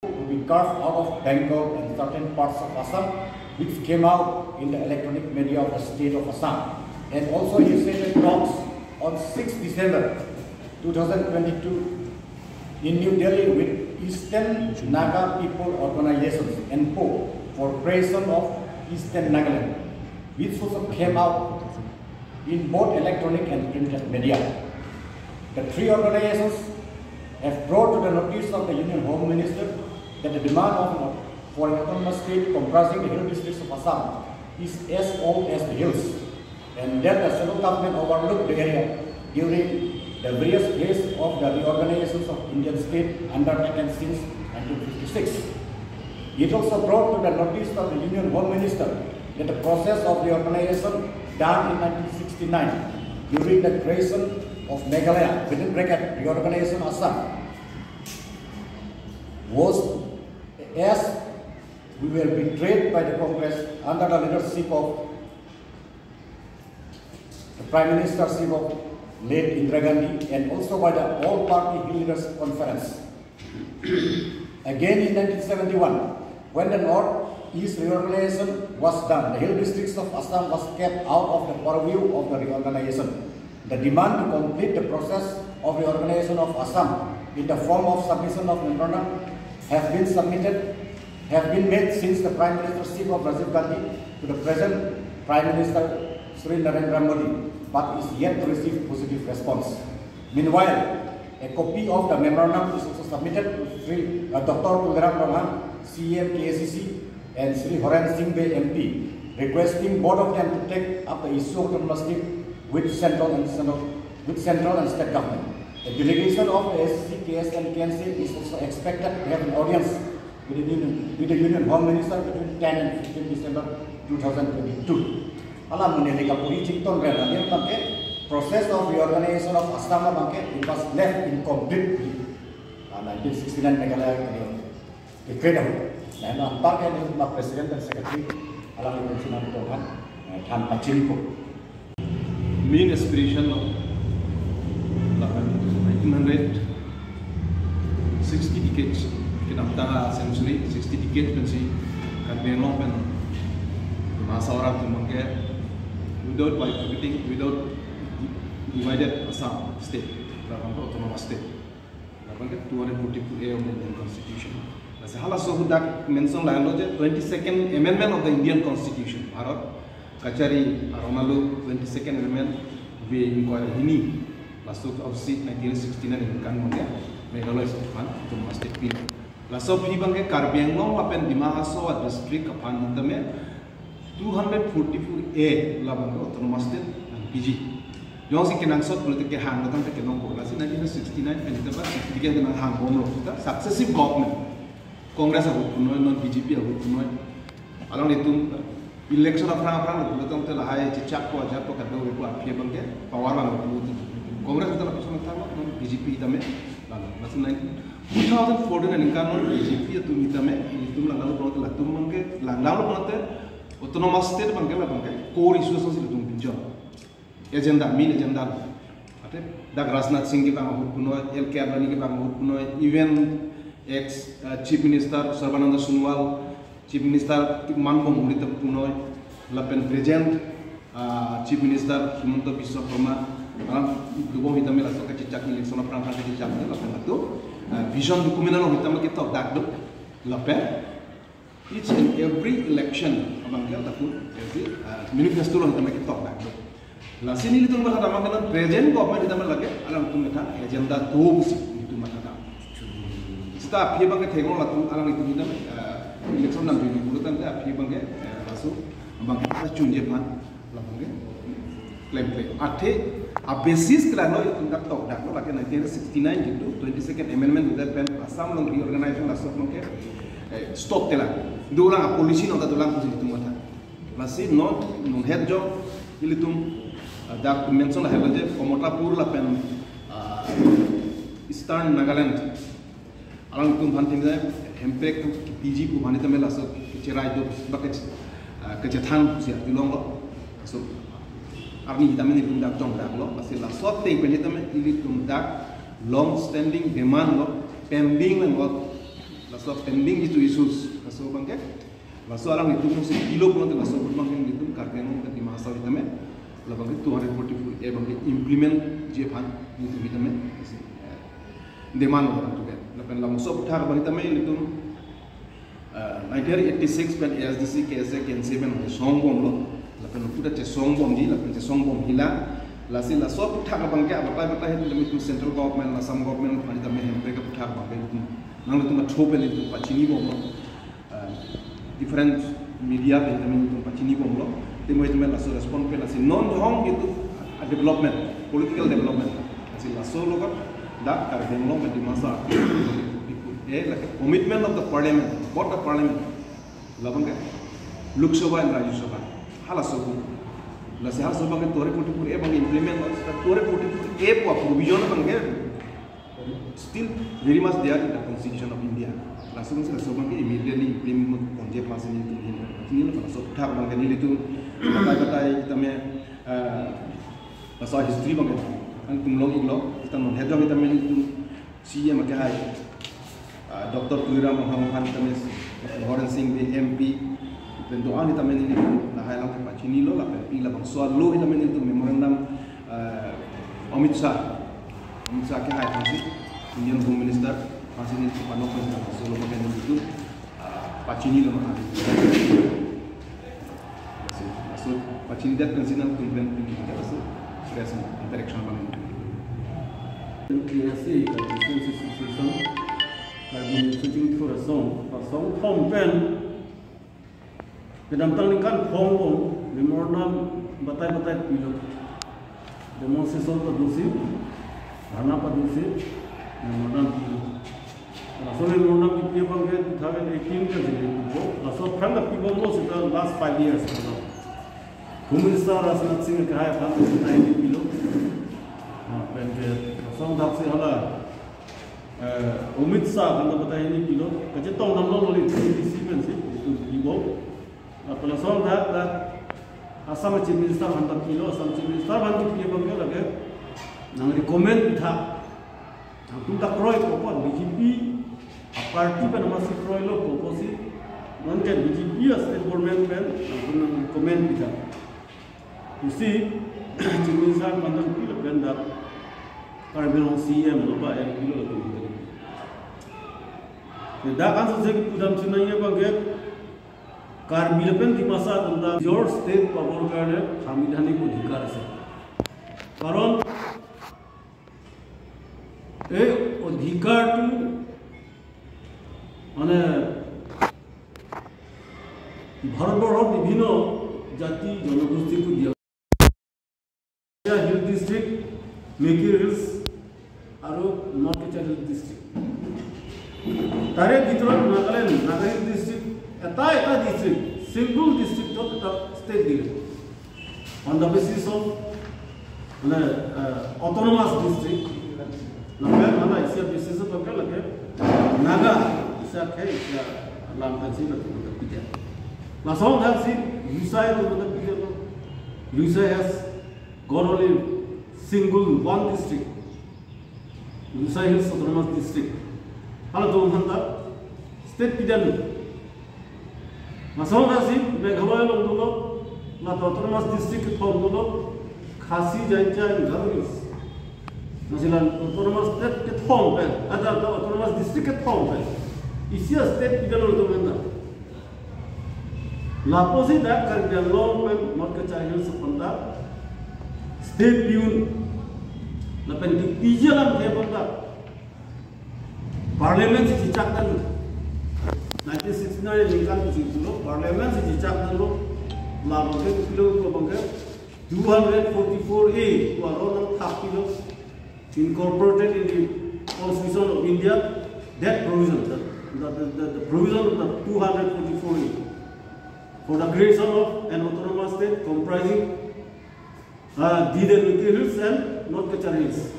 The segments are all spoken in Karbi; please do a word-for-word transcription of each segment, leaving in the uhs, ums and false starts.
to be carved out of Bengal and certain parts of Assam, which came out in the electronic media of the state of Assam. And also initiated talks on sixth December two thousand twenty-two in New Delhi with Eastern Naga People Organizations, ENPO, for creation of Eastern Nagaland, which also came out in both electronic and printed media. The three organizations have brought to the notice of the Union Home Minister that the demand of, for an autonomous state comprising the hill districts of Assam is as old as the hills, and that the central government overlooked the area during the various phases of the reorganizations of Indian state undertaken since nineteen fifty-six. It also brought to the notice of the Union Home Minister that the process of reorganization done in nineteen sixty-nine during the creation of Meghalaya, within bracket, reorganization Assam, was as we were betrayed by the Congress under the leadership of the Prime Ministership of late Indira Gandhi and also by the All Party Hill Leaders Conference. Again in nineteen seventy-one, when the North East reorganization was done, the hill districts of Assam was kept out of the purview of the reorganization. The demand to complete the process of reorganization of Assam in the form of submission of memorandum have been submitted, have been made since the Prime Ministership of Rajiv Gandhi to the present Prime Minister Shri Narendra Modi, but is yet to receive positive response. Meanwhile, a copy of the memorandum is also submitted to Shri, uh, Doctor Tuliram Ronghang, C E M K A C C, and Shri Horen Sing Bey M P, requesting both of them to take up the issue of autonomous state with central and central, with central and state government. A delegation of A I C C, K S A and K N C A is also expected to have an audience with the Union, with the Union Home Minister between ten and fifteen December two thousand twenty-two. Hala mo neli kapu-i chington ren alim abangke process of reorganization of Assam abangke it was left incomplete. Ah, nineteen sixty-nine Meghalaya ke decree dam. Lapen anparke neli ma president and secretary alanglitum si nangtum aphan, eh, than pachinipo. Main aspiration lo, lapen nineteen hundred sixty decades, kedamtang century, sixty decades pensi Karbi Anglong pen masa orang tu mangke without bifurcating, without divided Assam state, lapen autonomous state. Lapen ke two hundred forty-four A of the Indian Constitution. Lasi halaso ahut dak mention lahelo je twenty-second Amendment of the Indian Constitution. Bharat kachari aron arlo twenty-second Amendment ave ingkoi ra hini. Laso aphi nineteen sixty-nine aningkan mangke Meghalaya state aphan autonomous state pilo. Laso aphi abangke Karbi Anglong lapen Dima Hasao district aphan tame two hundred forty-four A labang ke autonomous state nangpiji. Jongsi kenangsot pulote kehang tangte kenong ko. Lasi nineteen sixty-nine pen ita ba sixty-nine pen nanghang bomlo. Ita successive government. Congress ahut punoi, non B J P ahut punoi. Alanglitum election aphrang aphrang lo pulotangte lahai chechak ko ajak ko kadokave ko aphi abangke power vanglo pulote. Congress ita lapuson thang non B J P tame. Lalo. Lasi nine, two thousand fourteen aningkan non B J P atum tame, itum langdamlo pulote latum abangke, langdamlo pulote autonomous state abangke labangke core issues si latum pinchon. Agenda, main agenda. Ate dak Rajnath Singh kevang ahut punoi, L K Advani kevang ahut punoi, even ex, uh, Chief Minister Sarbananda Sonowal, Chief Minister manbom ahut ta punoi, lapen present, uh, Chief Minister Himanta Biswa Sarma, alang dubom hitame laso kachechak election aphrang aphrang kachechak lapen latum, uh, vision document along hitame ketok dak do, lapen each and every election abangke latum, jadi, uh, manifesto along hitame ketok dak do. Lasi nelitum mathadam abangke non present government hitame lake alangtum methang agenda do pusi nelitum mathadam. Seta aphi abangke theklong latum alanglitum hitame, uh, election nangjuiji pulotangte aphi abangke, uh, laso abangke ta chunje aphan labangke klemkle. Athe a basis ke lalo itum dak tok daklo lake nineteen sixty-nine jitu twenty-second Amendment ave pen Assam along reorganization laso abangke, eh, stop tela. Dolang a policy nonta dolang pusi itum matha. Lasi non, non het jok ilitum, ah, dak mention lahelo je Kamatapur lapen, ah, Eastern Nagaland. Alangtum aphan tame hemprek kepiji pu aphan tame laso kecherai do ba ke, ah, kechethan pusi api longlo. So arni tame nelitum dak jong daklo. Lasi laso ateng pen tame ilitum dak long standing demand lo, pending lo. So pending itu issues, laso abangke, laso alanglitum si pilo pulote laso abangke nelitum Karbi Anglong ke Dima Hasao sitame, labangke two hundred forty-four A abangke implement ji aphan nelitum sitame, eh, demand lo abang tuke. Lapen labangso aputhak abang sitame nelitum, eh, nineteen eighty-six pen A S D C, K S A, K N C pen chesong bomlo, lapen puta chesong bomji, lapen chesong bom hila, lasi laso aputhak abangke abatai batai sitame nelitum central government, Assam government aphan sitame Hemprek aputhak abangke nelitum, nanglitum athopen nelitum pachini bomlo. Uh, different media pen sitame nelitum pachini bomlo. Timo sitame laso respond pe lasi non hong itu, uh, development, political development. Lasi laso alogot dak Karbi Anglong pen Dima Hasao, eh, like commitment of the parliament, both the parliament, labangke Lok Sabha and Rajya Sabha, halaso pu. Lasi halaso abangke two hundred forty-four A abangke implement lo, two hundred forty-four A pu provision abangke still very much there in the Constitution of India. Laso abangsi laso abangke immediately implement ponji aphansi nelitum hin. Neli laso aputhak abangke nelitum batai batai sitame, eh, laso history abangke nelitum long-iklo, sita non hejong sitame nelitum C M akehai, ah, Doctor Tuliram Ronghang aphan sitame, Doctor Horen Sing Bey M P, pen do-an sitame nelitum lahai alam pachinilo, lapen pi labangso alo sitame nelitum memorandum, ah, Amit Shah, Amit Shah akehai aphansi, Indian Home Minister aphansi nelitum panok pen laso alo abangke nelitum, ah, pachinilo ma. Laso, laso pachinidet pensi nangtum pen pini laso press interaction abang. K S A, Karbi Students Association, Karbi Students Association, Rasong, Rasong thom pen, kedamtang ningkan thom bom, memorandum batai batai pilo. Demonstration padusi, dharna padusi, memorandum pilo. Laso memorandum kipi abangke two thousand eighteen ke jili pupo. Laso aphrang ke pibomlo sita last five years. Home Minister Rajnath Singh akehai aphan sita ini pilo. Nah, pen ke laso dak si hala, eh, Amit Shah aphan ta batai ini pilo. Kachetong damlo neli T D C pensi, itu pibom. Lapen laso dak, dak Assam Chief Minister aphan ta pilo, Assam Chief Minister aphan kipi abangke lake nang recommend pitha. Nangtum ta kroikokpo, B J P aparty pen amatsi kroilo pu pusi, non ke B J P a state government pen nangtum nang recommend pitha. Pusi, Chief Minister aphan ta pilo pen dak Karbi Anglong C M lo ba M P lo latum. Dak ansose kipu dam chinai abangke, Karbi lapen Dimasa atum ta nijor state pabor karne সাংবিধানিক অধিকাৰ আছে। কাৰণ এই অধিকাৰটো মানে ভাৰতবৰ্ষৰ বিভিন্ন জাতি জনগোষ্ঠীকো দিয়া। Hill District, Mikir Hills আৰু North Cachar Hills District। তাৰে ভিতৰত নাগালেণ্ড, নাগা হিল ডিষ্ট্ৰিক্ট, এটা এটা ডিষ্ট্ৰিক্ট, ছিংগল ডিষ্ট্ৰিক্টত এটা ষ্টেট দিলে। On the basis of, মানে, অট'নমাছ ডিষ্ট্ৰিক্ট, নাগালেণ্ড মানে এতিয়া বেচিছত লগে লগে নাগা হিচাপে এতিয়া লাম পেঞ্চিল পিঠা। লাচং থাকছি, ইউচাই তো মানে পিঠা, ইউচাই has got only single one district, Lusai Hills Autonomous District. Hala do hanta state pidan. Masong nasi Meghalaya along dolo, la autonomous district kethom dolo, Khasi, Jaintia and Garo Hills. Nasi la autonomous state kethom pen, ada ada autonomous district kethom pen. Isi a state pidan lo do hanta. Lapusi dak Karbi Anglong pen North Cachar Hills aphan ta state pinon, lapen P G alam ke aphan ta parliament si chichak dan. Nineteen sixty-nine ningkan si dolo parliament si chichak dan lo, labang ke pilo ko bang ke two hundred forty-four A ko aron nangthap pilo. Incorporated in the Constitution of India, that provision, the, the, the, the, the provision of the two hundred forty-four A for the creation of an autonomous state comprising, uh, Did and Mikir Hills and North Cachar Hills.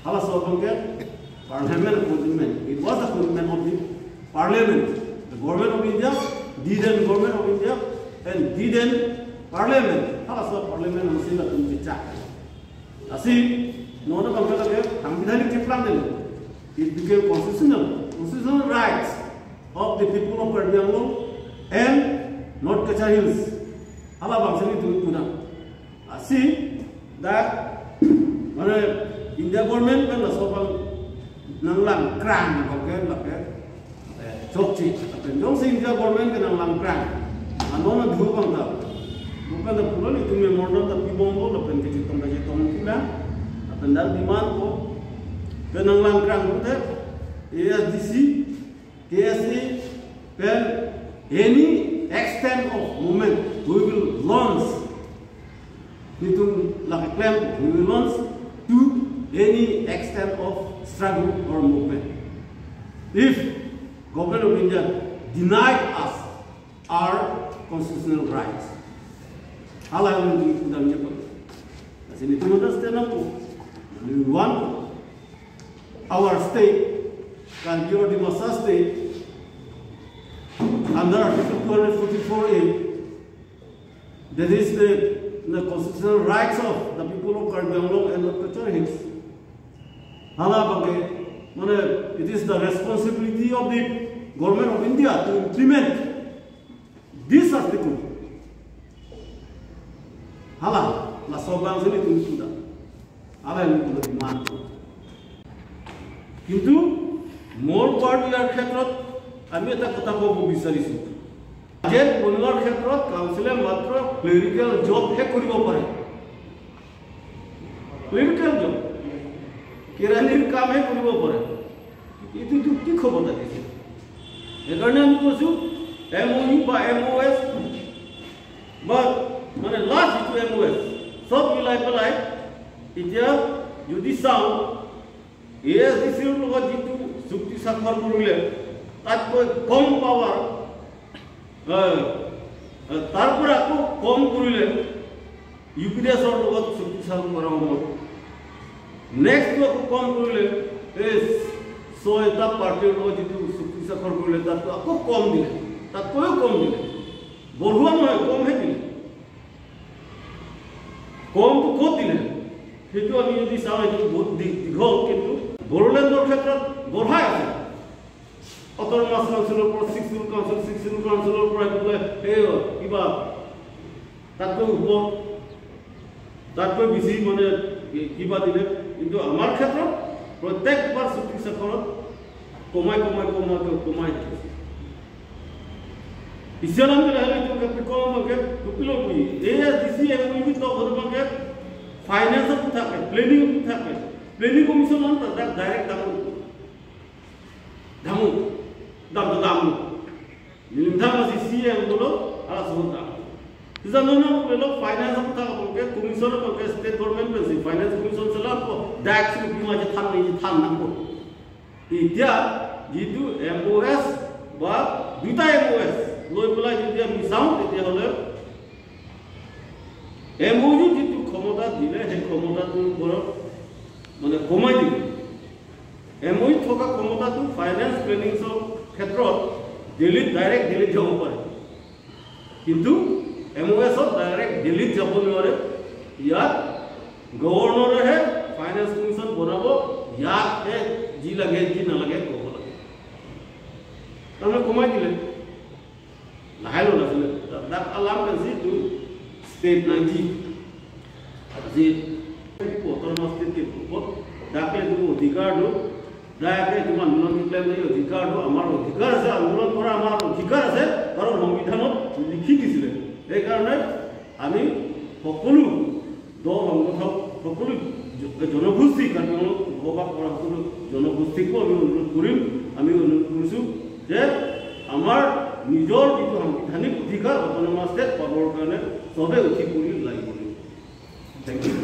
Halaso abang ke parliament commitment. It was the commitment of the parliament, the government of India, Did and government of India, and Did and parliament. Halaso parliament mesti latum chichak. Lasi, non abang ke lake, tang bidhani keplang din. It became constitutional, constitutional rights. of the people of Karbi Anglong and North Cachar Hills. Hala bang si nelitum pudam. Lasi dak, mane, India government pen laso bang nanglang krang, oke, lake, eh, chokche. Lapen jongsi India government ke nanglang krang, ano na dhu bang ta, bukan ta pulo nelitum memorandum ta pibomlo, lapen kechetong kechetong pulo, lapen dak demand ko, ke nanglang krang pute, A S D C, K S A, pen any extent of movement, we will launch. Nelitum lake klem, we will launch to any extent of struggle or movement. If Government of India denied us our constitutional rights, hala yang nelitum pudam je pa. Lasi nelitum understand ako, we want our state, Karbi or Dimasa state, under Article two hundred forty-four A, that is the, the constitutional rights of the people of Karbi Anglong and North Cachar Hills. Hala bangke, mane, it is the responsibility of the Government of India to implement this article. Hala, laso bang si nelitum pudam. Hala nelitum demand. কিন্তু মোৰ পাৰ্ট ইয়াৰ ক্ষেত্ৰত আমি এটা কথা ক'ব বিচাৰিছো। বাজেট বনোৱাৰ ক্ষেত্ৰত কাউন্সিলে মাত্ৰ ক্লেৰিকেল জবহে কৰিব পাৰে। ক্লেৰিকেল জব, কেৰাণীৰ কামহে কৰিব পাৰে। এইটো, এইটো কি ক্ষমতা দিছে? সেইকাৰণে আমি কৈছো, এম অ' ইউ বা এম অ' এছ বা, মানে, লাষ্ট যিটো এম অ' এছ, চব মিলাই পেলাই এতিয়া যদি চাওঁ, এ এছ ডি চিৰ লগত যিটো চুক্তি স্বাক্ষৰ কৰিলে, তাতকৈ কম পাৱাৰ, আহ, আহ, তাৰ পৰা আকৌ কম কৰিলে, ইউ পি ডি এছৰ লগত চুক্তি স্বাক্ষৰ কৰা সময়ত নেক্সটটো আকৌ কম কৰিলে, এই ছয়টা পাৰ্টিৰ লগত যিটো চুক্তি স্বাক্ষৰ কৰিলে, তাতকৈ আকৌ কম দিলে, তাতকৈও কম দিলে। বঢ়োৱা নহয়, কমহে দিলে। কমটো ক'ত দিলে? সেইটো আমি যদি চাওঁ, সেইটো বহুত দী-, দীঘল, কিন্তু বড়োলেণ্ডৰ ক্ষেত্ৰত বঢ়াই আছে। অট'নমাছ কাউন্সিলৰ পৰা, six schedule council, six schedule কাউন্সিলৰ পৰা এইফালে এই কিবা তাতকৈ ওপৰ, তাতকৈ বেছি, মানে, কি-, কিবা দিলে। কিন্তু আমাৰ ক্ষেত্ৰত প্ৰত্যেকবাৰ চুক্তি স্বাক্ষৰত কমাই, কমাই, কমাই, কমাই আহিছে। Isialam ke lahai itu ke pekong ke, ke pilong pi. A S D C M O U to baru ke finance aphuthak ke, planning aphuthak ke. Planning commission an ta dak direct damu. Damu. Dam to damu. Nilim dam si C M dolo, ala suhut dam. Sisa nono pulo finance aphuthak ke, commission ke state government pensi finance commission sela ko dak si bima je tham ni je tham nangpo. এতিয়া যিটো এম অ' এছ বা দুটা এম অ' এছ লৈ পেলাই যদি আমি চাওঁ, তেতিয়াহ'লে এম অ' ইউ যিটো ক্ষমতা দিলে, সেই ক্ষমতাটোৰ ওপৰত, মানে, কমাই দিলে। এম অ' ইউ থকা ক্ষমতাটো ফাইনেন্স প্লেনিংছৰ ক্ষেত্ৰত দিল্লীত, ডাইৰেক্ট দিল্লীত যাব পাৰে। কিন্তু এম অ' এছত ডাইৰেক্ট দিল্লীত যাব নোৱাৰে। ইয়াত গভৰ্ণৰেহে ফাইনেন্স কমিশ্যন বনাব, ইয়াতহে যি লাগে, যি নালাগে ক'ব লাগে। তাৰমানে কমাই দিলে। লাহে লাহে আছিলে। তা-, তাক আলাম কাজিটো ষ্টেট নাইনটি। আজি অট'নমাছ ষ্টেট কে ওপৰত দাকে এইটো অধিকাৰটো, দাকে এইটো আন্দোলন নিকলাই অধিকাৰটো, আমাৰ অধিকাৰ আছে, আন্দোলন কৰা আমাৰ অধিকাৰ আছে, কাৰণ সংবিধানত লিখি দিছিলে। সেইকাৰণে আমি সকলো দল সংগঠক, সকলো জ-, জনগোষ্ঠী, কাৰ্বি আংলঙত বসবাস কৰা সকলো জনগোষ্ঠীকো আমি অনুৰোধ কৰিম, আমি অনুৰোধ কৰিছো যে আমাৰ নিজৰ যিটো সাংবিধানিক অধিকাৰ অট'নমাছ ষ্টেট পাবৰ কাৰণে চবে উঠি পৰি লাগিব। Thank you.